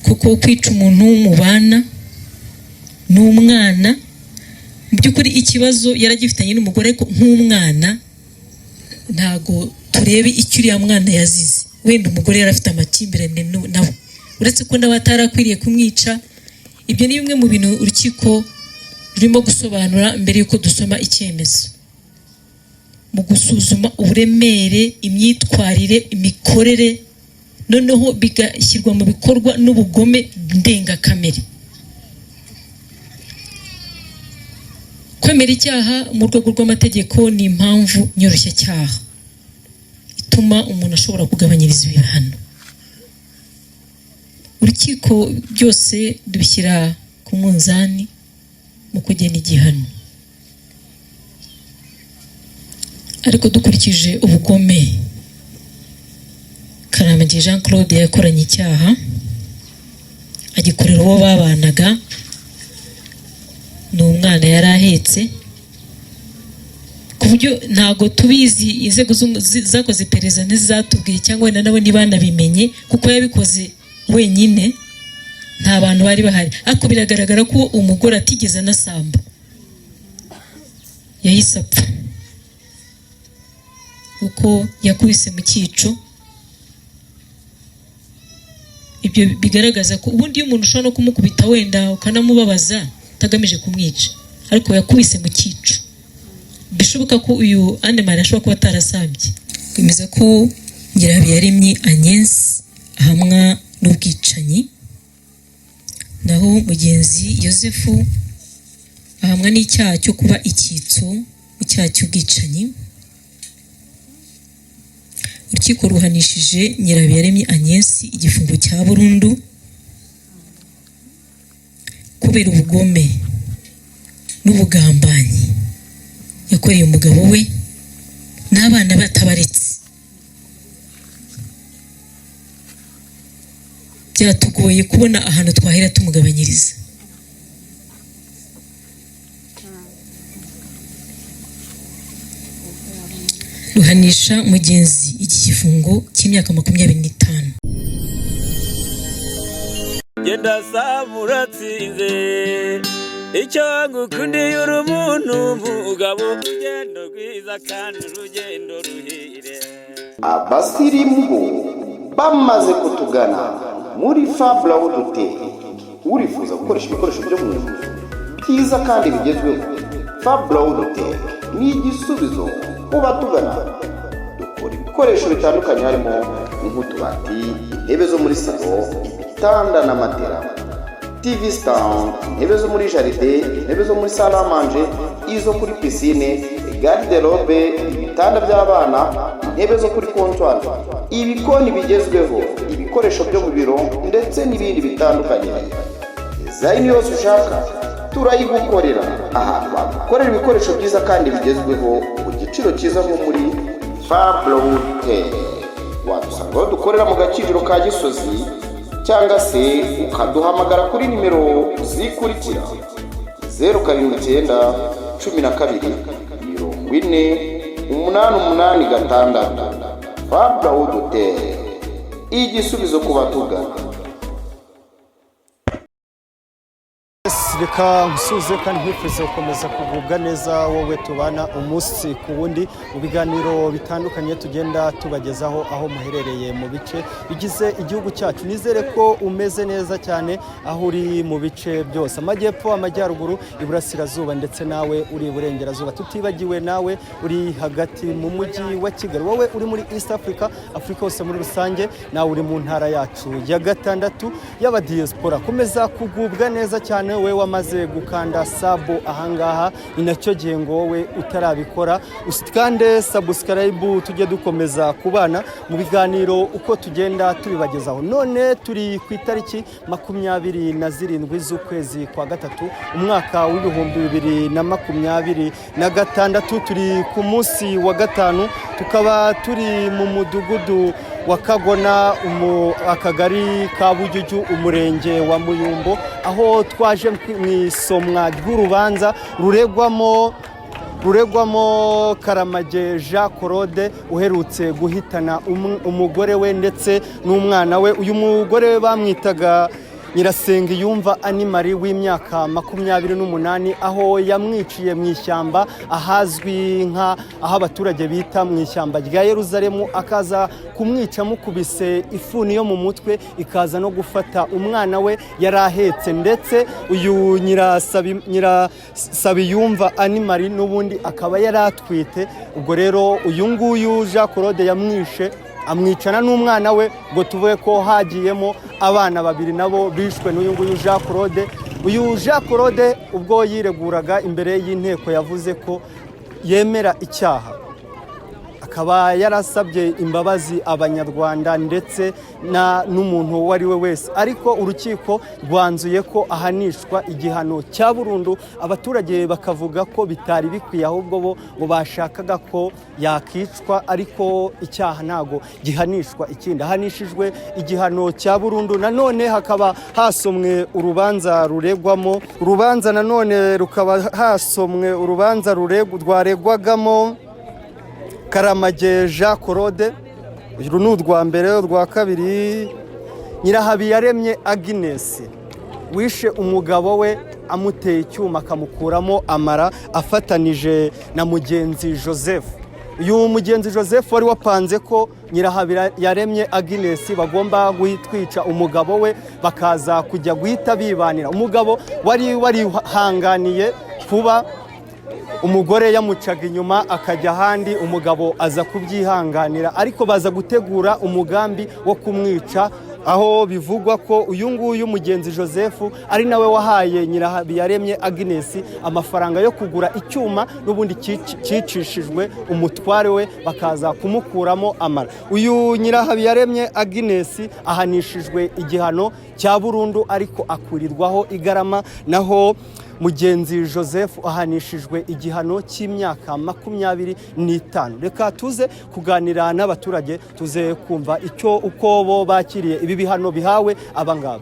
Kuko kwica umuntu mubana n'umwana, mu by'ukuri ikibazo yaragifitanye n'umugore, ariko nk'umwana ntago turebe icyo uriya mwana yazize. Wenda umugore yari afite amakimbirane nawe, uretse ko nawe atarakwiriye kumwica. Ibyo ni bimwe mu bintu urukiko rurimo gusobanura mbere y'uko dusoma icyemezo, mu gusuzuma uburemere, imyitwarire, imikorere, noneho bigashyirwa mu bikorwa n'ubugome ndengakamere. Kwemera icyaha mu rwego rw'amategeko ni impamvu nyoroshyacyaha ituma umuntu ashobora kugabanyirizwa ibihano. Urukiko byose dubishyira ku munzani mu kugena igihano, ariko dukurikije ubugome Karamagi Jean Claude yakoranye icyaha, agikorera uwo babanaga, ni umwana yari ahetse, ku buryo ntabwo tubizi, inzego zakoze iperereza ntizatubwiye, cyangwa wenda nabo ntibanabimenye, kuko yabikoze wenyine, nta bantu bari bahari. Ariko biragaragara ko umugore atigeze anasamba, yahise apfa kuko yakubise mu cyico. Ibyo bigaragaza ko ubundi iyo umuntu ushobora no kumukubita wenda ukanamubabaza utagamije kumwica, ariko yakubise mu cyico. Bishoboka ko uyu Anne Marie ashobora kuba atarasambye. Bemeza ko Nyirahabiyaremye Agnes ahamwa n'ubwicanyi, naho mugenzi Yosefu ahamwa n'icyaha cyo kuba icyitso mu cyaha cy'ubwicanyi. Urukiko ruhanishije Nyirahabiyaremye Agnes igifungo cya burundu kubera ubugome n'ubugambanyi yakoreye umugabo we n'abana batabaretse. Byatugoye kubona ahantu twahera tumugabanyiriza. Ruhanisha mugenzi iki gifungo cy'imyaka 25. Genda saba uratsinze, icyo ngukundiye uri umuntu mugabo, urugendo rwiza kandi urugendo ruhire. Abasirimu bo bamaze kutugana muri Fabla Hoteli. Urifuza gukoresha ibikoresho byo mu nzu byiza kandi bigezweho? Fabla Hoteli ni igisubizo ku batugana. Dukora ibikoresho bitandukanye harimo nk'utubati, intebe zo muri salo, ibitanda na matera, TV stand, intebe zo muri jardin, intebe zo muri salle à manger, izo kuri piscine, garde-robe, ibitanda by'abana, intebe zo kuri comptoir, ibikoni bigezweho, ibikoresho byo mu biro ndetse n'ibindi bitandukanye. Design yose ushaka turayigukorera. Ahantu bagukorera ibikoresho byiza kandi bigezweho ku giciro cyiza nko muri Fablo Hotel. Wadusanga aho dukorera mu Gakinjiro ka Gisozi, cyangwa se ukaduhamagara kuri nimero zikurikira: 079 12 40 886. Fablo Hotel, igisubizo ku batugana. Reka nsuze kandi nkwifurize gukomeza kugubwa neza, wowe tubana umunsi ku wundi mu biganiro bitandukanye tugenda tubagezaho aho muherereye mu bice bigize igihugu cyacu. Nizere ko umeze neza cyane aho uri mu bice byose, amajyepfo, amajyaruguru, iburasirazuba, ndetse nawe uri iburengerazuba, tutibagiwe nawe uri hagati mu mujyi wa Kigali, wowe uri muri East Africa, Afurika hose muri rusange, nawe uri mu ntara yacu ya gatandatu y'abadiaspora. Komeza kugubwa neza cyane wowe wamaze gukanda sub ahangaha. Ni nacyo gihe ngo wowe utarabikora ukande subscribe, tujye dukomeza kubana mu biganiro uko tugenda tubibagezaho. None turi ku itariki 27 z'ukwezi kwa gatatu, umwaka w'2026. Turi ku munsi wa gatanu, tukaba turi mu mudugudu wa Kagona, akagari ka Bujyujyu, umurenge wa Muyumbo, aho twaje mu isomwa ry'urubanza ruregwamo Karamage Jean Claude uherutse guhitana umugore we ndetse n'umwana we. Uyu mugore we bamwitaga Nyirasengiyumva Animari w'imyaka 28, aho yamwiciye mu ishyamba ahazwi nka aho abaturage bita mu ishyamba rya Yeruzalemu, akaza kumwica amukubise ifuni yo mu mutwe, ikaza no gufata umwana we yari ahetse. Ndetse uyu Nyirasabiyumva Animari n'ubundi akaba yari atwite. Ubwo rero uyu nguyu Jean Claude yamwishe amwicana n'umwana we, ngo tuvuge ko hagiyemo abana babiri nabo bishwe n'uyu nguyu Jean Claude. Uyu Jean Claude ubwo yireguraga imbere y'inteko yavuze ko yemera icyaha, akaba yarasabye imbabazi Abanyarwanda ndetse n'umuntu uwo ari we wese, ariko urukiko rwanzuye ko ahanishwa igihano cya burundu. Abaturage bakavuga ko bitari bikwiye, ahubwo bo ngo bashakaga ko yakicwa, ariko icyaha ntago gihanishwa ikindi, ahanishijwe igihano cya burundu. Nanone hakaba hasomwe urubanza ruregwamo, urubanza nanone rukaba hasomwe urubanza rwaregwagamo Karamage Jean Claude. Uru ni urwa mbere. Urwa kabiri, Nyirahabiyaremye Agnes wishe umugabo we amuteye icyuma akamukuramo amara, afatanije na Mugenzi Joseph. Uyu Mugenzi Joseph wari wapanze ko Nyirahabiyaremye Agnes bagomba guhitwica umugabo we, bakaza kujya guhita bibanira. Umugabo wari warihanganiye kuba umugore yamucaga inyuma akajya ahandi, umugabo aza kubyihanganira, ariko baza gutegura umugambi wo kumwica, aho bivugwa ko uyu nguyu Mugenzi Joseph ari nawe wahaye Nyirahabiyaremye Agnes amafaranga yo kugura icyuma n'ubundi cyicishijwe umutware we, bakaza kumukuramo amara. Uyu Nyirahabiyaremye Agnes ahanishijwe igihano cya burundu, ariko akurirwaho igarama. Naho Mugenzi Joseph ahanishijwe igihano cy'imyaka 25. Reka tuze kuganira n'abaturage, tuze kumva icyo uko bo bakiriye ibi bihano bihawe abangaba.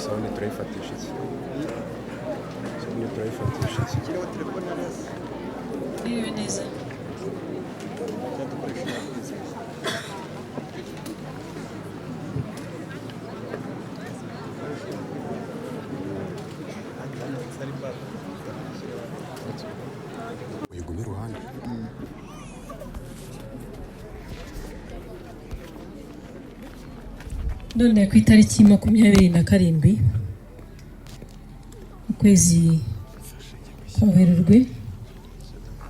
Soni turayifatisha iki? Soni turayifatisha iki? Mwiriwe neza. Uyigume iruhande. None ku itariki 27 ukwezi kwa Werurwe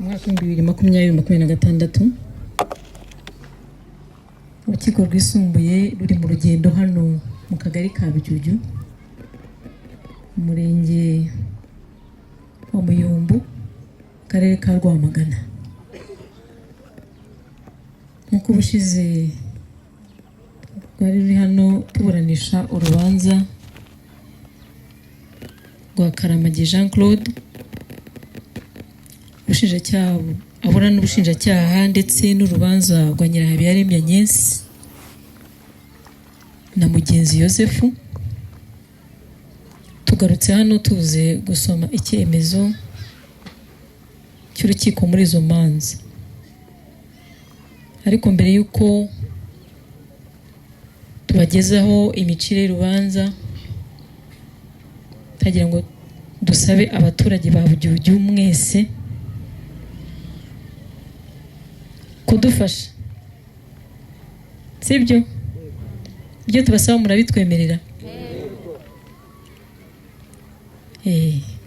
umwaka 2026, urukiko rwisumbuye ruri mu rugendo hano mu kagari ka Bijyujyu, umurenge wa Muyumbu, akarere ka Rwamagana. Nk'uko ubushize rwari ruri hano tuburanisha urubanza rwa Karamage Jean Claude, ubushinjacyaha abura n'ubushinjacyaha, ndetse n'urubanza rwa Nyirahabiyaremye Agnes na Mugenzi Yosefu. Tugarutse hano tuze gusoma icyemezo cy'urukiko muri izo manza, ariko mbere y'uko tubagezaho imicire y'urubanza, tagira ngo dusabe abaturage ba Bujyujyu mwese kudufasha, sibyo? Ibyo tubasaba murabitwemerera?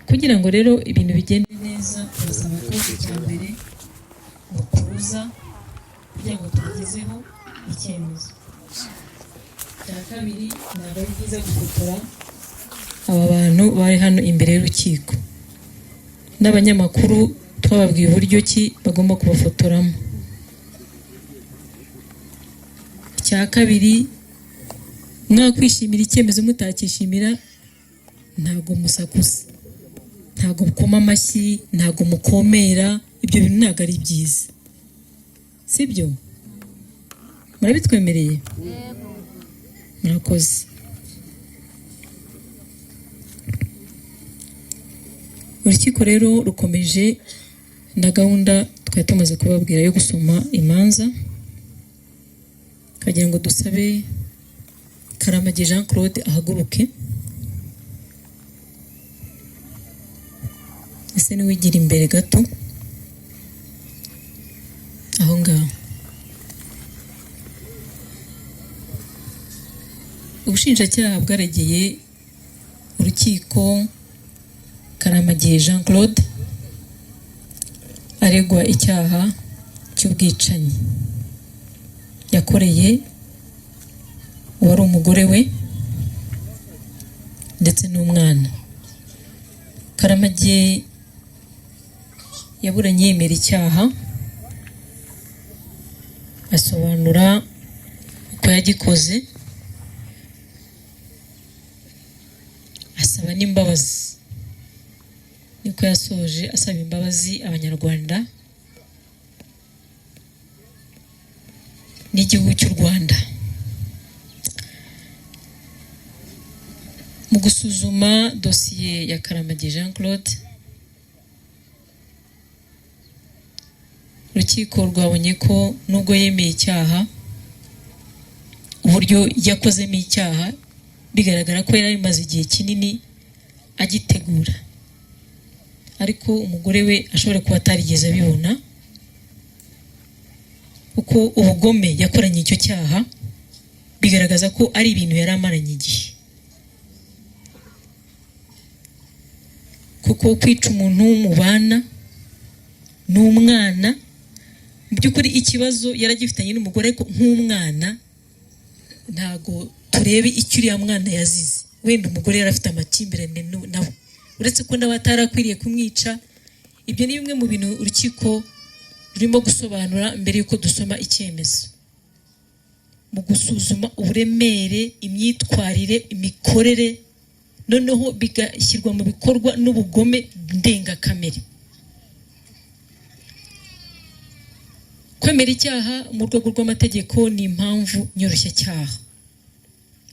Kugira ngo rero ibintu bigende neza, turasaba ko icya mbere mutuza kugira ngo tubagezeho icyemezo. Icya kabiri, ntabwo ari byiza gufotora aba bantu bari hano imbere y'urukiko, n'abanyamakuru twababwiye uburyo ki bagomba kubafotoramo. Icya kabiri, mwakwishimira icyemezo mutakishimira, ntabwo musakuza, ntabwo mukoma amashyi, ntabwo mukomera, ibyo bintu ntabwo ari byiza, sibyo? Murabitwemereye? Murakoze. Urukiko rero rukomeje na gahunda twari tumaze kubabwira yo gusoma imanza, tukagira ngo dusabe Karamage Jean Claude ahaguruke. Ese niwigira imbere gato aho ngaho. Ubushinjacyaha bwaregeye urukiko Karamage Jean Claude aregwa icyaha cy'ubwicanyi yakoreye uwari umugore we ndetse n'umwana. Karamage yaburanye yemera icyaha, asobanura uko yagikoze, asaba n'imbabazi. Niko yasoje asaba imbabazi Abanyarwanda n'igihugu cy'u Rwanda. Mu gusuzuma dosiye ya Karamage Jean Claude, urukiko rwabonye ko nubwo yemeye icyaha, uburyo yakozemo icyaha bigaragara ko yari abimaze igihe kinini agitegura, ariko umugore we ashobora kuba atarigeze abibona, kuko ubugome yakoranye icyo cyaha bigaragaza ko ari ibintu yari amaranye igihe, kuko kwica umuntu mubana n'umwana, mu by'ukuri ikibazo yaragifitanye n'umugore, ariko nk'umwana ntago turebe icyo uriya mwana yazize. Wenda umugore yari afite amakimbirane nawe, uretse ko nawe atarakwiriye kumwica. Ibyo ni bimwe mu bintu urukiko rurimo gusobanura mbere y'uko dusoma icyemezo. Mu gusuzuma uburemere, imyitwarire, imikorere, noneho bigashyirwa mu bikorwa n'ubugome ndengakamere. Kwemera icyaha mu rwego rw'amategeko ni impamvu nyoroshyacyaha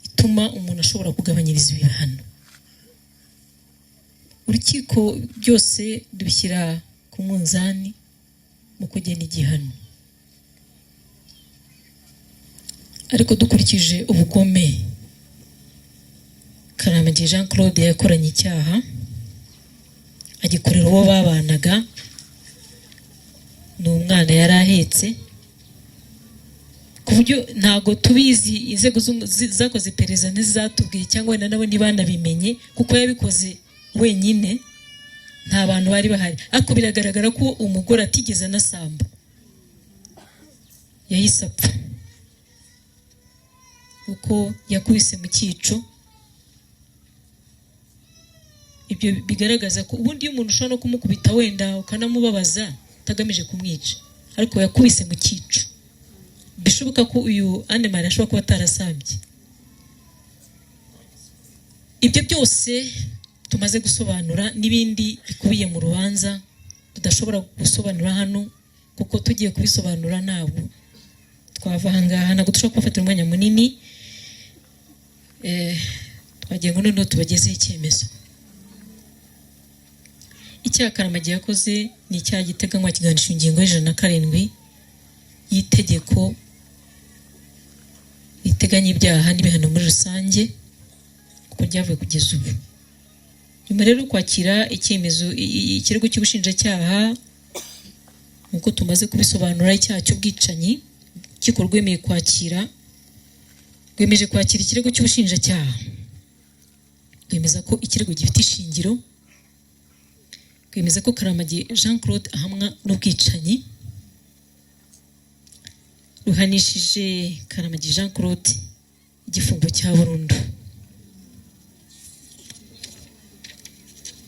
ituma umuntu ashobora kugabanyirizwa ibihano. Urukiko byose dushyira ku munzani mu kugena igihano, ariko dukurikije ubugome Karamage Jean Claude yakoranye icyaha, agikorera uwo babanaga, ni umwana yari ahetse, ku buryo ntago tubizi, inzego zakoze iperereza ntizatubwiye, cyangwa wenda nabo ntibanabimenye, kuko yabikoze wenyine, nta bantu bari bahari. Ariko biragaragara ko umugore atigeze anasamba, yahise apfa kuko yakubise mu cyico. Ibyo bigaragaza ko ubundi iyo umuntu ushobora no kumukubita wenda ukanamubabaza utagamije kumwica, ariko yakubise mu cyico. Bishoboka ko uyu Anne Marie ashobora kuba atarasambye. Ibyo byose tumaze gusobanura n'ibindi bikubiye mu rubanza tudashobora gusobanura hano, kuko tugiye kubisobanura ntabwo twava aha ngaha, ntabwo dushobora kubafatira umwanya munini. Twagiye ngo noneho tubagezeho icyemezo. Icyaha Karamage yakoze ni icyaha giteganywa kiganisha ingingo y'107 y'itegeko riteganya ibyaha n'ibihano muri rusange, kuko ryavuye kugeza ubu. Nyuma rero kwakira icyemezo, ikirego cy'ubushinjacyaha, nk'uko tumaze kubisobanura, icyaha cy'ubwicanyi, urukiko rwemeye kwakira Rwemeje kwakira ikirego cy'ubushinjacyaha, rwemeza ko ikirego gifite ishingiro, rwemeza ko Karamagi Jean Claude ahamwa n'ubwicanyi, ruhanishije Karamagi Jean Claude igifungo cya burundu.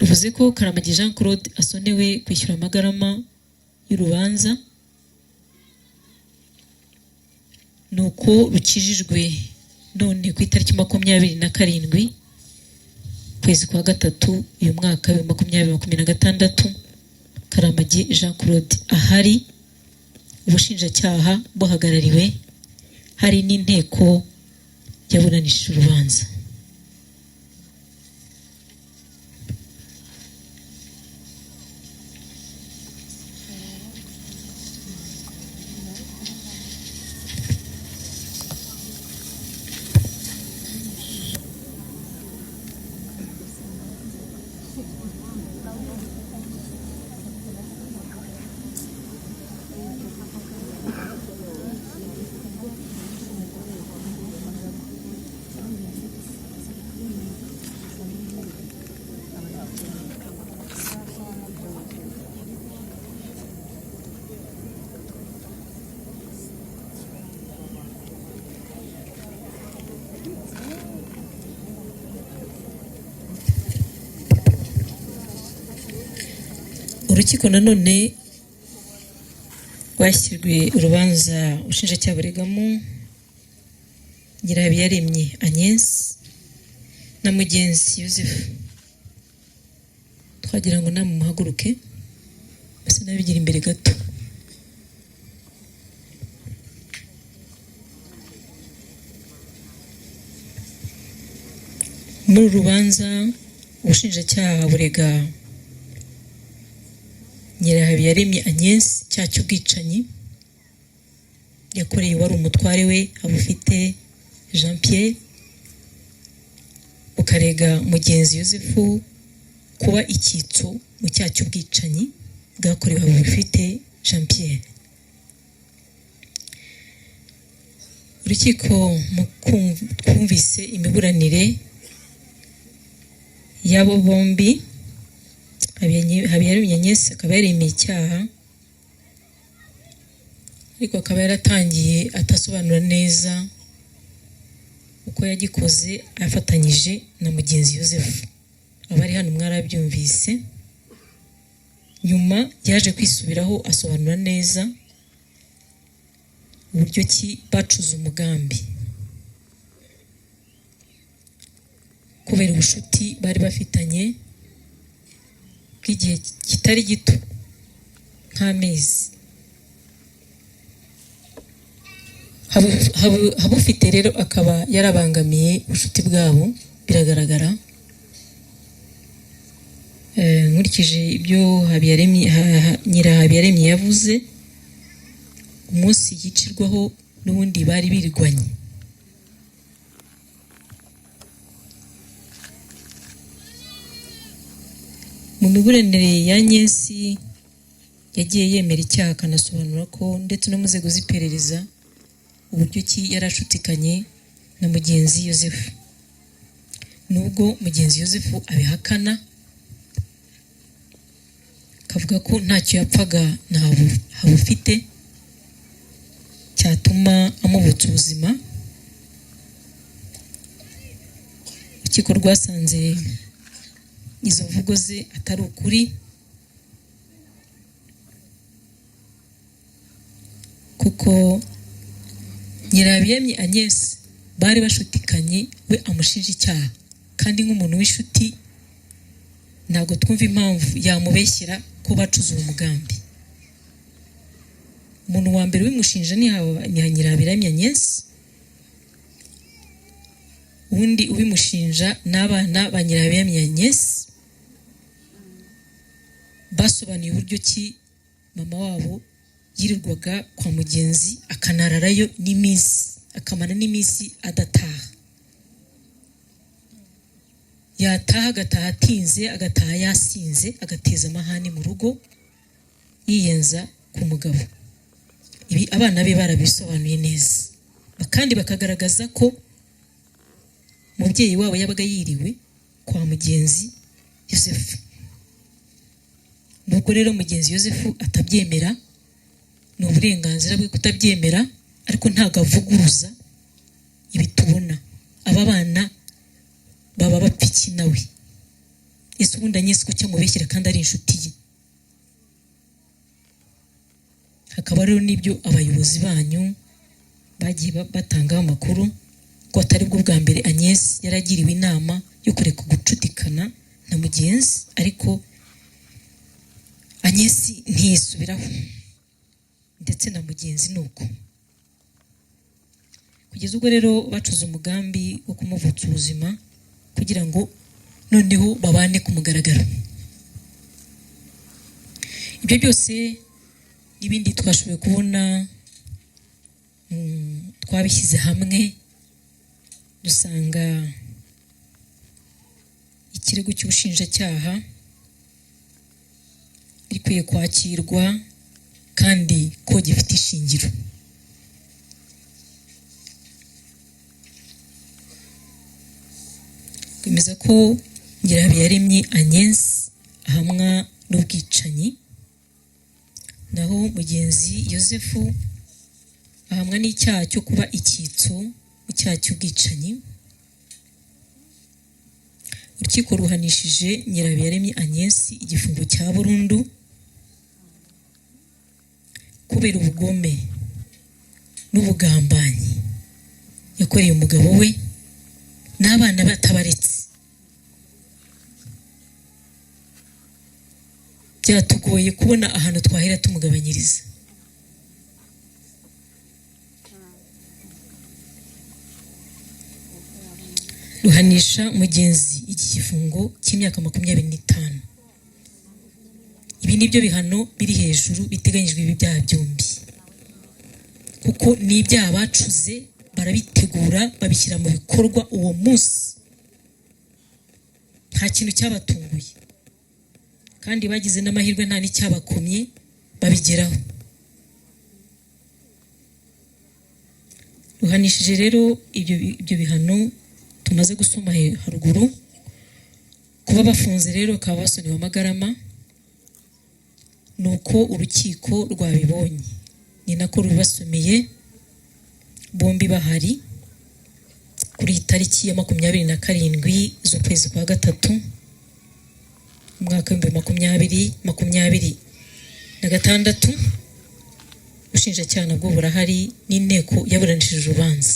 Ruvuze ko Karamagi Jean Claude asonewe kwishyura amagarama y'urubanza, nuko rukijijwe none ku itariki 27 ukwezi kwa gatatu uyu mwaka 2026. Karamagi Jean Claude ahari, ubushinjacyaha buhagarariwe, hari n'inteko yaburanishije urubanza. Urukiko nanone rwashyirwe urubanza ubushinjacyaha buregamo Nyirahabiyaremye Agnes na Mugenzi Yosefu. Twagira ngo namwe muhaguruke basa n'abigira imbere gato. Muri uru rubanza ubushinjacyaha burega Nyirahabiyaremye Agnes icyaha cy'ubwicanyi yakoreye uwari umutware we Habufite Jean Pierre, bukarega Mugenzi Yosefu kuba icyitso mu cyaha cy'ubwicanyi bwakorewe Habufite Jean Pierre. Urukiko mu twumvise imiburanire y'abo bombi, Habiyaremye Agnes akaba yaremeye icyaha, ariko akaba yaratangiye atasobanura neza uko yagikoze afatanyije na Mugenzi Yosefu. Abari hano mwarabyumvise. Nyuma yaje kwisubiraho asobanura neza uburyo ki bacuze umugambi kubera ubushuti bari bafitanye bw'igihe kitari gito nk'amezi. Habufite rero akaba yarabangamiye ubucuti bwabo, biragaragara. Nkurikije ibyo Nyirahabiyaremye yavuze, umunsi yicirwaho n'ubundi bari birwanye. Mu miburanire ya Agnes yagiye yemera icyaha, akanasobanura ko ndetse no mu nzego z'iperereza uburyo ki yari ashutikanye na Mugenzi Yosefu, nubwo Mugenzi Yosefu abihakana akavuga ko ntacyo yapfaga na Habufite cyatuma amubutsa ubuzima. Urukiko rwasanze izo mvugo ze atari ukuri, kuko Nyirahabiyaremye Agnes bari bashutikanye, we amushinja icyaha, kandi nk'umuntu w'inshuti ntabwo twumva impamvu yamubeshyera ko bacuze uwo mugambi. Umuntu wa mbere ubimushinja ni Nyirahabiyaremye Agnes, undi ubimushinja n'abana ba Nyirahabiyaremye Agnes basobanuye uburyo ki mama wabo yirirwaga kwa Mugenzi akanararayo n'iminsi, akamara n'iminsi adataha, yataha agataha atinze, agataha yasinze, agateza amahane mu rugo yiyenza ku mugabo. Ibi abana be barabisobanuye neza, kandi bakagaragaza ko Umubyeyi wabo yabaga yiriwe kwa Mugenzi Yosefu. Nubwo rero Mugenzi Yosefu atabyemera, ni uburenganzira bwe kutabyemera, ariko ntabwo avuguruza ibi tubona. Aba bana baba bapfa iki nawe? Ese ubundi Agnès kuki amubeshyira kandi ari inshuti ye? Hakaba rero n'ibyo abayobozi banyu bagiye batangaho amakuru ko atari bwo bwa mbere Agnès yaragiriwe inama yo kureka gucutikana na Mugenzi, ariko Agnès ntiyisubiraho, ndetse na Mugenzi ni uko. Kugeza ubwo rero bacuze umugambi wo kumuvutsa ubuzima kugira ngo noneho babane ku mugaragaro. Ibyo byose n'ibindi twashoboye kubona, twabishyize hamwe dusanga ikirego cy'ubushinjacyaha gikwiye kwakirwa kandi ko gifite ishingiro. Twemeza ko Nyirahabiyaremye Agnès ahamwa n'ubwicanyi, naho Mugenzi Yosefu ahamwa n'icyaha cyo kuba icyitso mu cyaha cy'ubwicanyi. Urukiko ruhanishije Nyirahabiyaremye Agnès igifungo cya burundu kubera ubugome n'ubugambanyi yakoreye umugabo we n'abana batabaretse. Byatugoye kubona ahantu twahera tumugabanyiriza. Ruhanisha Mugenzi iki gifungo cy'imyaka 25. Ibi ni byo bihano biri hejuru biteganyijwe ibi byaha byombi, kuko ni ibyaha bacuze barabitegura babishyira mu bikorwa uwo munsi, nta kintu cyabatunguye kandi bagize n'amahirwe nta n'icyabakomye babigeraho. Ruhanishije rero ibyo bihano tumaze gusoma haruguru. Kuba bafunze rero bakaba basonewe amagarama, ni uko urukiko rwabibonye, ni nako rubibasomeye bombi bahari kuri iyi tariki ya 27 z'ukwezi kwa 3 umwaka w'ibihumbi 2026. Ubushinjacyaha nabwo burahari n'inteko yaburanishije urubanza.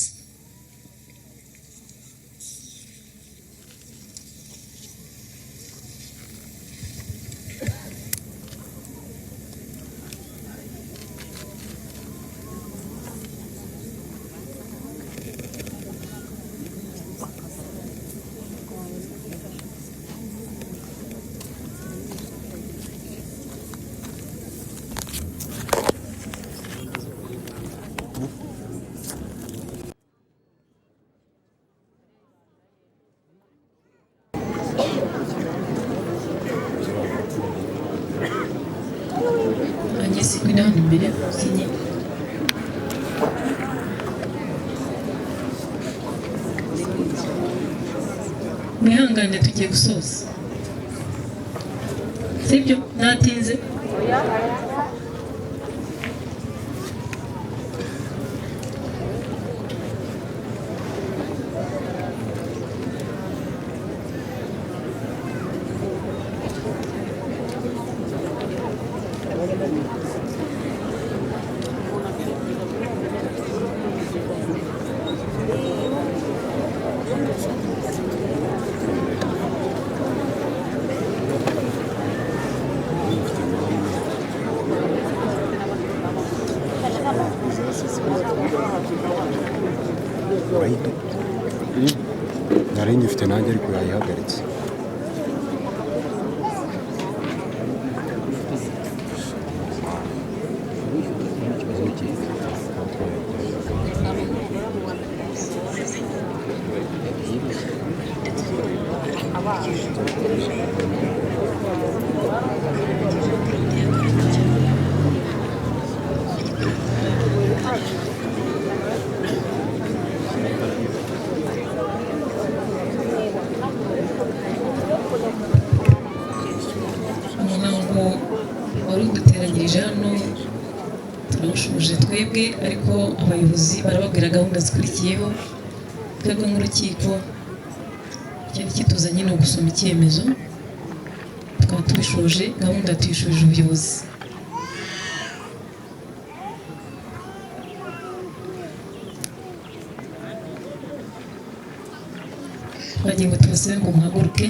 Agnès, ngwino hano imbere usinye. Mwihangane tugiye gusoza, sibyo? Natinze. Nari ngifite nanjye ariko yayihagaritse. Tuwurangije hano, turawushuje twebwe, ariko abayobozi barababwira gahunda zikurikiyeho. Twebwe nk'urukiko icyari kituzanye ni ugusoma icyemezo, tukaba tubishoje, gahunda tuyishuje ubuyobozi. Twagiye ngo tubasabe ngo muhaguruke.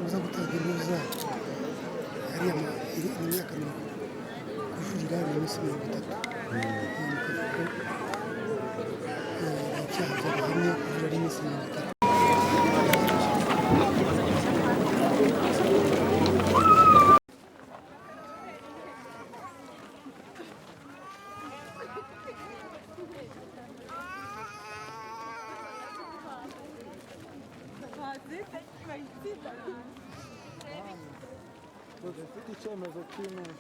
Uza gutanga impuza hariya ni imyaka 30, kujurira ni iminsi 30. Ni ukuvuga ko ibyaha byabahamye kujurira ari iminsi 30. Ufite icyemezo cy'imana.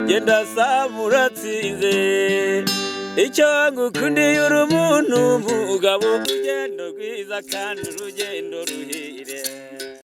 Genda saba uratsinze, icyo ngukundiye uri umuntu mugabo, urugendo rwiza kandi urugendo ruhire.